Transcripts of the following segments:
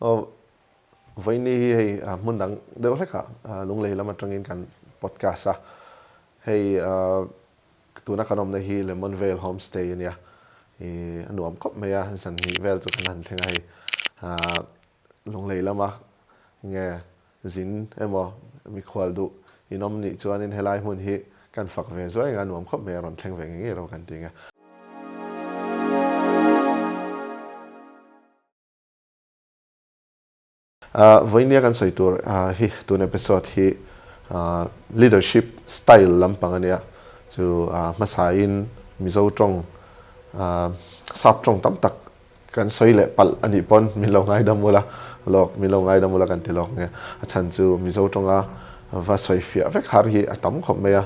Aw vawiini hi hei hmun dang deuh hlekah Lunglei lam atangin kan podcast a, hei tuna kan awmna hi Lemon Vale Homestay a nia, ih a nuam khawp mai a, zan hnih vel chu kan han thleng a hei Lunglei lama nge zin emaw mikhual duh inawm nih chuanin helai hmun hi kan fak ve zuai anga nuam khawp mai a rawn thleng ve ngei ngei rawh kan ti nge. Vawinia kan sawi tur hi tun episode hi leadership style lampang a nia chu hmasain Mizo tawng sap tawng tam tak Kan sawi leh palh a nih pawn min lo ngaidam ula lawk, min lo ngaidam ula kan ti lawk nge. A chhan chu Mizo tawnga va sawi fiah vek har hi a tam khawp mai a.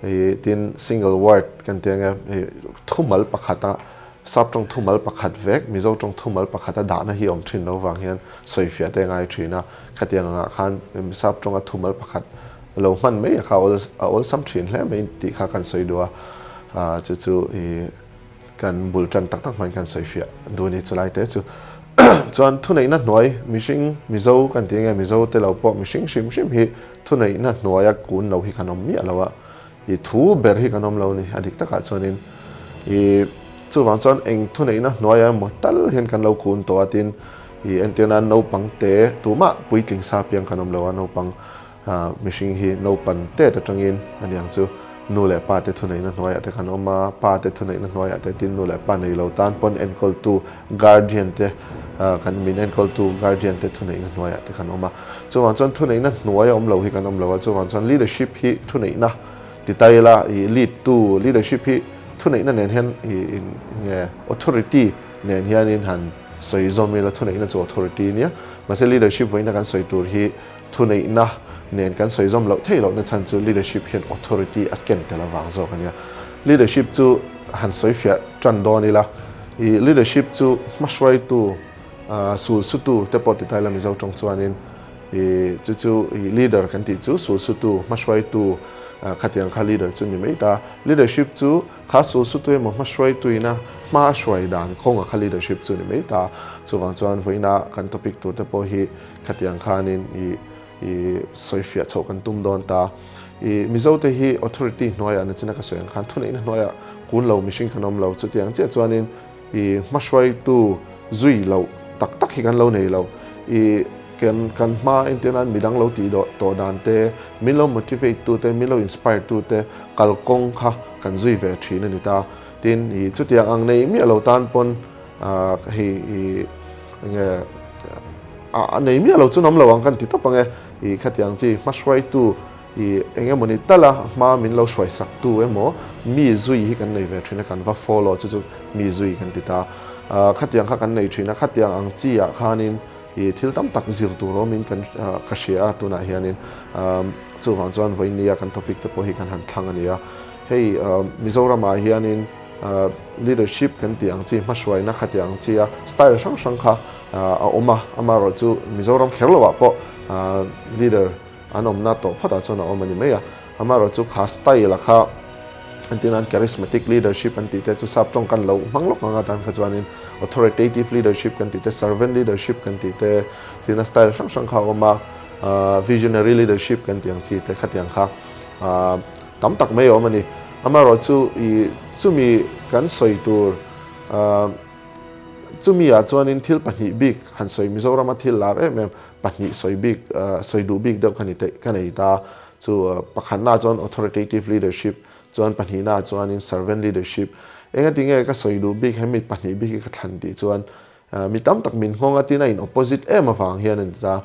Ih tin single word kan ti ange, ih thumal pakhata sap tawng thumal pakhat vek Mizo tawng thumal pakhata dahna hi awm thin lo vang hian sawi fiah te a ngai thin a. Khatiang angah khan sap tawnga thumal pakhat lo hman mai kha a awlsam thin hle mai tih kha kan sawi duh a. Chu chu ih. Kan bul tan tak tak hmain kan sawi fiah duh a ni chulai te chu. Chuan thuneihna hnuai mihring Mizo kan tih nge Mizo te lo pawh mihring hrim hrim hi thuneihna hnuaia kun lo hi kan awm miah lo a, i thu ber hi kan awm lo a ni a dik takah chuanin i chuvang chuan eng thuneihna hnuaia emaw tal hian kan lo kun tawh a tin i entir nan naupang te tumah puitling sa piang kan awm lo a naupang Mihring hi naupan tet atangin a niang chu nu leh pa te thuneihna hnuaiah te kan awm a, pa te thuneihna hnuaiah te tin nu leh pa nei lo tan pawn enkawltu guardian te kan min enkawltu guardian te thuneihna hnuaiah te kan awm a. Chuvang chuan thuneihna hnuai a awm lo hi kan awm lo a, chuvang chuan leadership hi thuneihna ti ta ila i lead tu leadership hi thuneihna nen hian i nge authority nen hianin han sawi zawm ila thuneihna chu authority a nia mahse leadership vawiina kan sawi tur hi Thuneihna nen kan sawi zawm loh theih lohna chhan chu leadership hian authority a ken tel avang zawk a nia. Leadership chu han sawi fiah tan dawn ila, i leadership chu hmahruaitu, sulsutu te pawh ti ta ila Mizo tawng chuanin i chu chu i leader kan tih chu sulsutu, hmahruaitu khatiang kha leader chu ni mai ta. Leadership chu kha sulsutu emaw hmahruaituina hma a hruai dan kawnga kha leadership chu ni mai ta. Chuvang chuan vawiina kan topic tur te pawh hi Khatiang khanin i i sawifiah chhoh kan tum dawn ta. I Mizote hi authority hnuaiah nachina ka sawi ang khan thuneihna hnuaiah kun lo mihring kan awm lo. Chutiang chiah chuanin i hmahruaitu zui loh tak tak hi kan lo nei lo. I kan kan hma entir nan midang lo tih dawh tawh dan te, min lo motivate tu te, min lo inspire tu te kalkawng kha kan zui ve thin a ni ta. Tin i chutiang ang nei miah lo tan pawn hei i enge a nei miah lo chu nawm lo ang kan ti tawp ang e. I khatiang chi hmahruaitu i eng emawni tala hma min lo hruai sak tu emaw mi zui hi kan nei ve thin a, kan va follow chu chu mi zui kan ti ta. Khatiang kha kan nei thin a, khatiang ang chi ah khanin i thil tam tak zir tur awmin kan ka hria a tunah hianin chuvang chuan vawinia kan topic te pawh hi kan han thlang a ni a. Hei Mizoramah hianin Leadership kan tih ang chi, hmahruaina kha tih ang chi a style hrang hrang kha a awm a, amaherawh chu Mizoram kher loah pawh leader an awmna tawh phawtah chuan a awm a ni mai a, amaherawh chu kha style a kha entir nan charismatic leadership an tih te chu sap tawng kan lo hmang lawk ang atan kha chuanin authoritative leadership kan tih te, servant leadership kan tih te tina style hrang hrang kha a awm a, visionary leadership kan tih ang chi te khatiang kha. Tam tak mai a awm a ni. Amaherawhchu i chumi kan sawi tur chumi ah chuanin thil pahnih bik han sawi Mizorama thil lar em em pahnih sawi bik sawi duh bik deuh kha ni theih ka nei ta. Chu pakhatna chuan authoritative leadership chuan pahnihna chuanin servant leadership. Engatinge ka sawi duh bik hemi pahnih bik hi ka thlan tih chuan Mi tam tak min nghawng a tin a in opposite em avang hian a ni ta.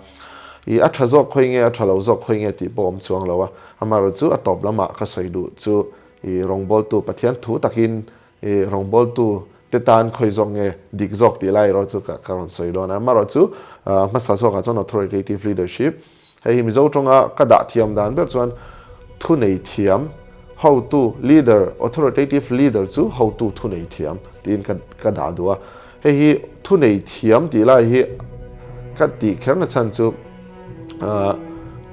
I a tha zawk khawi nge a tha lo zawk khawi nge tih pawh awm chuang lo a. Amaherawh chu a tawp lamah ka sawi duh chu i rawngbawltu Pathian thu takin i rawngbawltu te tan khawi zawk nge dik zawk tih lai erawh chu ka rawn sawi dawn a. Amaherawh chu hmasa zawkah chuan authoritative leadership Hei hi Mizo tawnga ka dah thiam dan ber chuan thunei thiam, hotu, leader, authoritative leader chu hotu thunei thiam tiin ka ka dah duh a. Hei hi thunei thiam tih lai hi ka tih kher na chhan chu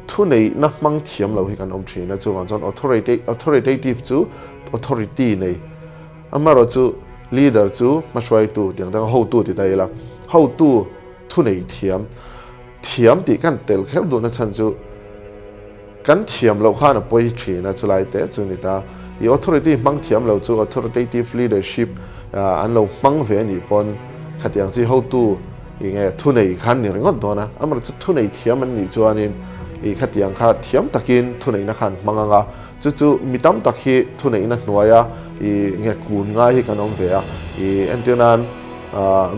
thuneihna hmang thiam lo hi kan awm thin a, chuvang chuan authoritative chu authority nei, amaherawhchu leader chu hmahruaitu tiang danga hotu ti ta ila, hotu. thunei thiam, thiam tih kan tel kher duhna chhan chu kan thiam loh khan a pawi thin a, chulai te chu a ni ta. I authority hmang thiam lo chu authoritative leadership an lo hmang ve a nih pawn khatiang chi hotu i nge thunei khan ni ringawt dawn a, amaherawhchu chu thunei thiam an nih chuanin i khatiang kha thiam takin thuneihna khan hmang ang a, Chu chu mi tam tak hi thuneihna hnuaia i nge kun ngai hi kan awm ve a, i entir nan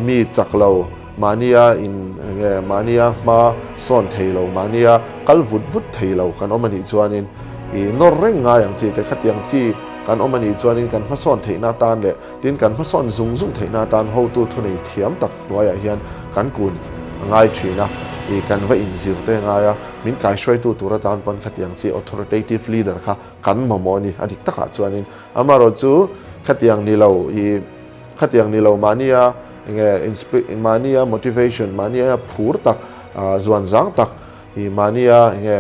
mi chak lo mahnia in nge mahnia hma sawn thei lo, mahnia kal vut vut thei lo kan awm a nih chuanin i nawr reng ngai ang chi te khatiang chi kan awm a nih chuanin kan hmasawn theihna atan leh tin kan hmasawn zung zung theihna atan hotu thunei thiam tak hnuaiah hian kan kun a ngai thin a, i kan va inzir te ngai a. Min kaihruaitu tur atan pawn khatiang chi authoritative leader kha kan mamawh a ni, a dik takah chuanin. Amaherawhchu khatiang ni lo i khatiang ni lo mahnia enge mahnia motivation, mahnia phur tak, zuan zang tak, i mahnia enge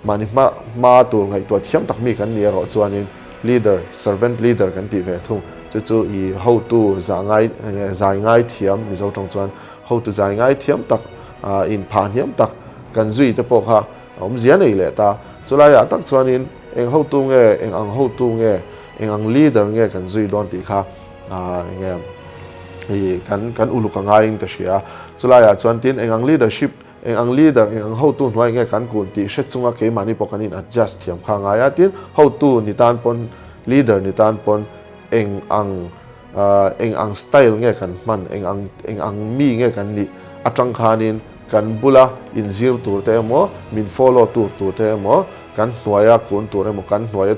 mahni hma hma tur ngaihtuah thiam tak mi kan ni erawh chuanin leader, servant leader kan tih ve thung. Chu chu i hotu zah ngai enge zai ngai thiam Mizo tawng chuan Hotu zai ngai thiam tak, inphah hniam tak kan zui te pawh kha a awmzia nei leh ta. Chulaiah tak chuanin eng hotu nge, eng ang hotu nge, eng ang leader nge kan zui dawn tih kha enge i kan kan uluk a ngaiin ka hria. Chulaiah chuan tin eng ang leadership, eng ang leader, eng ang hotu hnuai nge kan kun tih hre chunga keimahni pawh kan in adjust thiam kha a ngai a. Tin, hotu ni tan pawn, leader ni tan pawn eng ang Eng ang style nge kan hman, eng ang eng ang mi nge kan nih atang khanin kan bula inzir tur te emaw, min follow tur tur te emaw, kan hnuaia kun tur emaw, kan hnuaia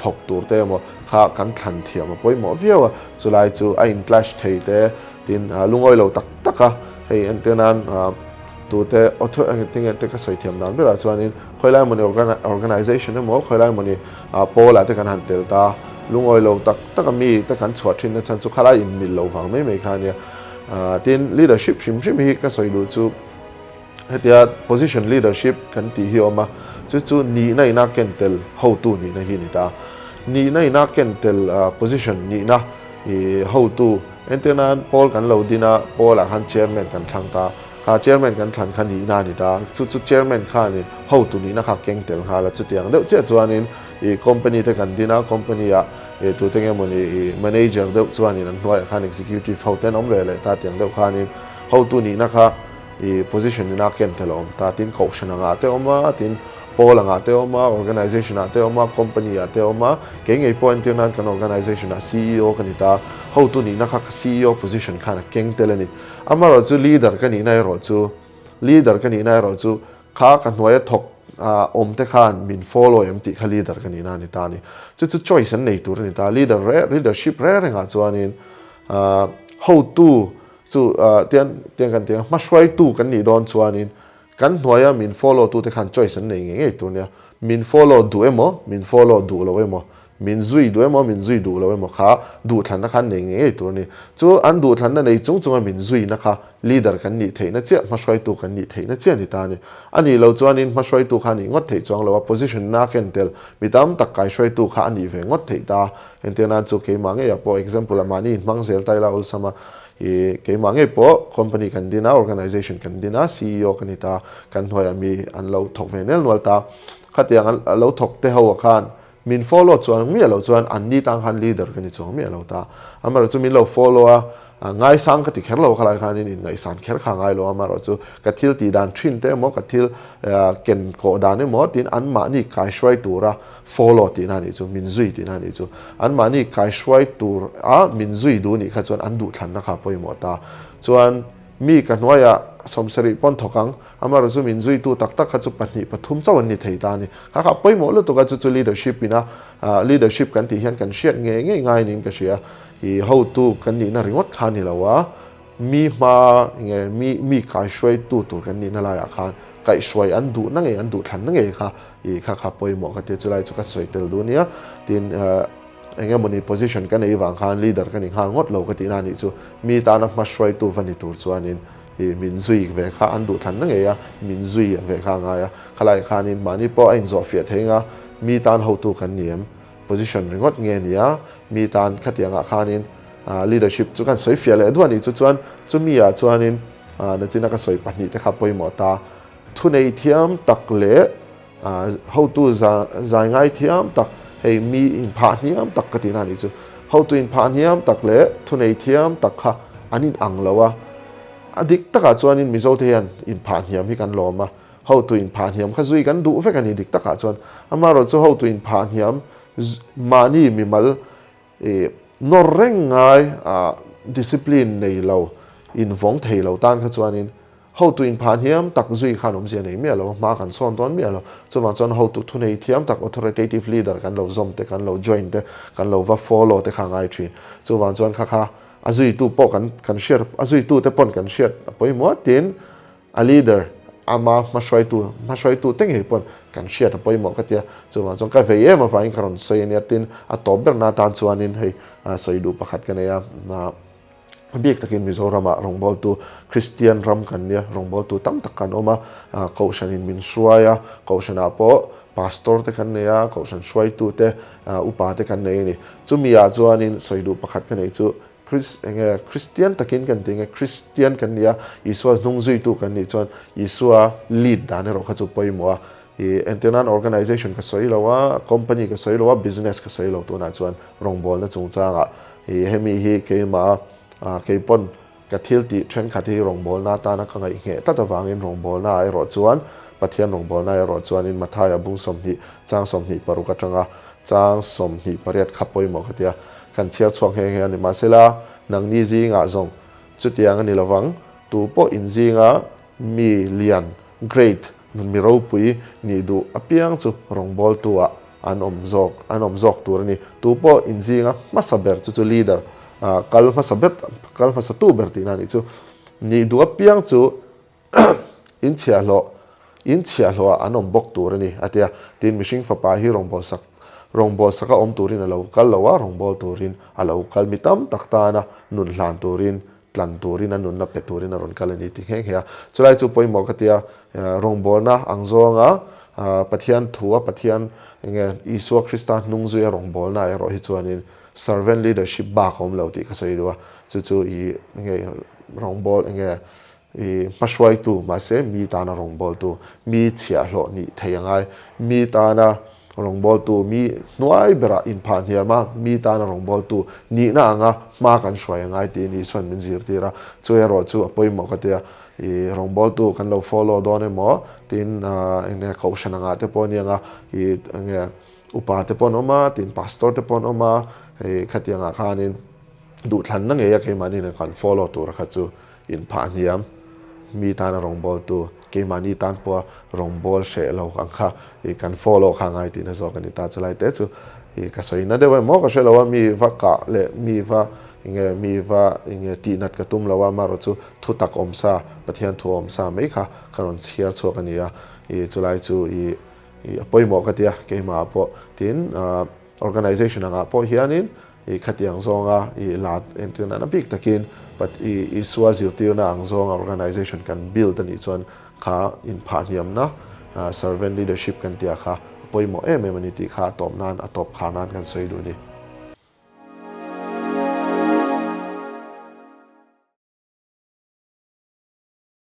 thawk tur te emaw kha kan thlan thiam a pawimawh viau a. Chulai chu a in clash thei te tin lungawi lo tak tak a, hei entir nan tute tinge te ka sawi thiam dan berah chuanin khawilai mawni organization emaw khawilai mawni pawlah te kan han tel ta lungawi lo tak tak a mi te kan chhuah thin na chhan chu khalai in mil lo vang mai mai kha ania. Tin leadership hrim hrim hi ka sawi duh chu hetia position leadership kan tih hi a awm a, chu chu nihna ina ken tel hotu nihna hi a ni ta. Nihna ina ken tel position nihna i hotu entir nan pawl kan lo din a, pawlah khan chairman kan thlang ta. Kha chairman kan thlan kha nihna a ni ta, chu chu chairman khanin hotu nihna kha keng tel nghal a, chutiang deuh chiah chuanin ih company te kan din a, company ah ih tute nge mawni ih manager deuh chuanin an hnuaiah khan executive ho te an awm ve leh ta tiang deuh khanin hotu nihna kha ih position ina ken tel a awm ta, tin kohhran angah te awm a, tin pawl angah te awm a, organization ah te awm a, company ah te awm a, kei ngei pawh entir nan kan organization ah ceo ka ni ta, hotu nihna kha ceo position khan a keng tel a ni. Amaherawh chu leader ka nihna erawh chu leader ka nihna erawh chu kha ka hnuaia thawk awm te khan min follow em tih kha leader ka nihna a ni ta a ni. Chu chu choice an nei tur a ni ta. Leader re leadership reng rengah chuanin hotu chu tian tiang kan ti ang hmahruaitu kan nih dawn chuanin Kan hnuaia min follow tute khan choice an nei ngei ngei tur nia. Min follow duh emaw, min follow duh lo emaw, min zui duh emaw, min zui duh lo emaw kha duhthlanna kha an nei ngei ngei tur a ni. Chu an duhthlanna nei chung chunga min zuina kha leader kan nih theihna chiah, hmahruaitu kan nih theihna chiah a ni ta a ni. A nih loh chuanin hmahruaitu kha a nih ngawt theih chuang lo a, position na ken tel mi tam tak kaihruaitu kha a nih ve ngawt theih ta. Entir nan chu keimah ngeiah pawh example ah mahni inhmang zel ta ila awlsam a, I keimah ngei pawh company kan din a, organization kan din a, ceo ka ni ta, kan hnuaiah mi an lo thawk ve nel nual ta. Khatiang an lo thawk te ho ah khan min follow chuang miah loh chuan an ni tang khan leader ka ni chuang miah lo ta. Amaherawh chu min lo follow a, ngaisang ka ti kher lo khalai khanin inngaihsan kher kha ngai lo a, amaherawh chu ka thil tih dan thin te emaw ka thil ken kawh dan emaw tiin anmahni kaihruai tura Follow tihna a nih chu, min zui tihna a nih chu. Anmahni kaihruai tur a min zui duh nih kha chuan an duhthlanna kha a pawimawh ta. Chuan mi ka hnuaiah sawmsarih pawn thawk ang, amaherawh chu min zuitu tak tak kha chu pahnih pathum chauh an ni thei ta a ni. Kha kha a pawimawh lutuk a, chu chu leadership ina leadership kan tih hian kan hriat ngei ngei ngai niin ka hria. I hotu kan nihna ringawt kha a ni lo a. Mi hma nge mi mi kaihruaitu tur kan nihna laiah khan kaihhruai an duhna ngei an duhthlanna ngei kha ih kha kha pawimawh ka tia chulai chu ka sawi tel duh ania tin eng emawni position ka nei vang khan leader ka ni nghal ngawt lo ka tihna anih chu mi tana hmahruaitu va ni tur chuanin ih min zui ve kha an duhthlanna ngei a min zui ve kha a ngai a khalaiah khanin mahni pawh a inzawh fiah thei anga mi tan hotu kan ni em. Position ringawt nge nia, mi tan khatiangah khanin leadership chu kan sawi fiah leh duah nih chu chuan chumi ah chuanin Nachina ka sawi pahnihte kha pawimawh ta. Thunei thiam tak leh hotu zai ngai thiam tak, hei mi inphah hniam tak ka tihna a nih chu. Hotu inphah hniam tak leh thunei thiam tak kha an inang lo a. A dik takah chuanin Mizote hian inphah hniam hi kan lawm a, hotu inphah hniam kha zui kan duh vek a ni dik takah chuan. Amaherawhchu chu hotu inphah hniam mahni mimal nawr reng ngai discipline nei lo, invawng thei lo tan kha chuanin hotu inphah hniam tak zui khan awmzia nei miah lo, hma kan sawn dawn miah lo. Chuvang chuan hotu thunei thiam tak authoritative leader kan lo zawm te, kan lo join te, kan lo va follow te kha a ngai thin. Chuvang chuan kha kha a zuitu pawh kan kan hriat a zuitute pawn kan hriat a pawimawh tin a leader ama hmahruaitu hmahruaitu te ngei pawn kan hriat a pawimawh ka tia chuvang chuan ka vei em avangin ka rawn sawi ania tin a tawp ber na atan chuanin hei sawi duh pakhat ka nei a a bik takin Mizoramah rawngbawltu Kristian ram kan nia rawngbawltu tam tak kan awm a kohhranin min hruai a kohhranah pawh pastor te kan nei a kohhran hruaitu te upa te kan nei a ni. Chumi ah chuanin sawi duh pakhat ka nei chu Chris enge Kristian takin kan ti nge Kristian kan ni a, Isua hnung zuitu kan nih chuan Isua lead dan erawh kha chu pawimawh a. I entirnan organization ka sawi lo a, company ka sawi lo a, business ka sawi lo tunah chuan rawngbawlna chungchangah i hemi hi keimah a keipawn Ka thil tih thenkhat hi rawngbawlna atana ka ngaihngheh tlat avangin rawngbawlna ah erawh chuan Pathian rawngbawlna erawh chuanin Mathaia bung 20 chang 26 atanga chang 28 kha pawimawh ka tia kan chhiar chhuak nghe nghe a ni. Mahsela nangni zingah zawng chutiang a ni lovang, tu pawh inzinga mi lian, great, mi ropui nih duh apiang chu rawngbawltu ah an awm zawk an awm zawk tur a ni. Tu pawh inzinga hmasa ber chu chu leader kal hmasa ber kal hmasa tu ber tihna a nih chu. Nih duh apiang chu inchhiahhlawh inchhiahhlawhah an awm bawk tur a ni a ti a. Tin, mihring fapa hi rawngbawlsak rawngbawlsaka awm turin a lo kal lo a, rawngbâwl turin a lo kal. Mi tam tak tana nun hlan turin tlan turin a nunna pe turin a rawn kal a ni ti nghe nghe a. Chulai chu pawimawh ka tia, rawngbawlna ang zawnga Pathian thu a Pathian enge Isua Krista hnung zuia rawngbawlna erawh hi chuanin servant leadership bak a awm lo tih ka sawi duh a. Chu chu i enge rawngbâwl enge i hmahruaitu mahse mi tana rawngbawltu, mi chhiahhlawh nih thei a ngai, mi tana Rawngbawltu mi hnuai berah inphah hniam a, mi tana rawngbawltu nihna anga hma kan hruai a ngai tiin Isua'n min zirtir a, chu erawh chu a pawimawh ka tia, i rawngbawltu kan lo follow dawn emaw tiin enge kohhran angah te pawh a ni anga, i enge upa te pawh an awm a, tin pastor te pawh an awm a, hei khatiangah khanin duhthlanna ngeia keimahni nen kan follow tur kha chu Inphah hniam, mi tana rawngbawltu, keimahni tan pawha rawngbâwl hreh lo ang kha i kan follow kha ngai tihna zawk a ni ta. Chulai te chu i ka sawi na deuh em maw ka hre lo a, mi va kah leh mi va enge mi va enge tihnat ka tum lo a, amaherawh chu thu tak awm sa, Pathian thu awm sa mai kha ka rawn chhiar chhuak a ni a, i chulai chu i i a pawimawh ka ti a, keimahah pawh tin organization angah pawh hianin I khatiang zawnga i la entir nana bik takin but i Isua zirtirna ang zawnga organization kan build a nih chuan kha inphah hniamna servant leadership kan tih ah kha a pawimawh em em a ni tih kha a tawp nan a tawp khar nan kan sawi duh a ni.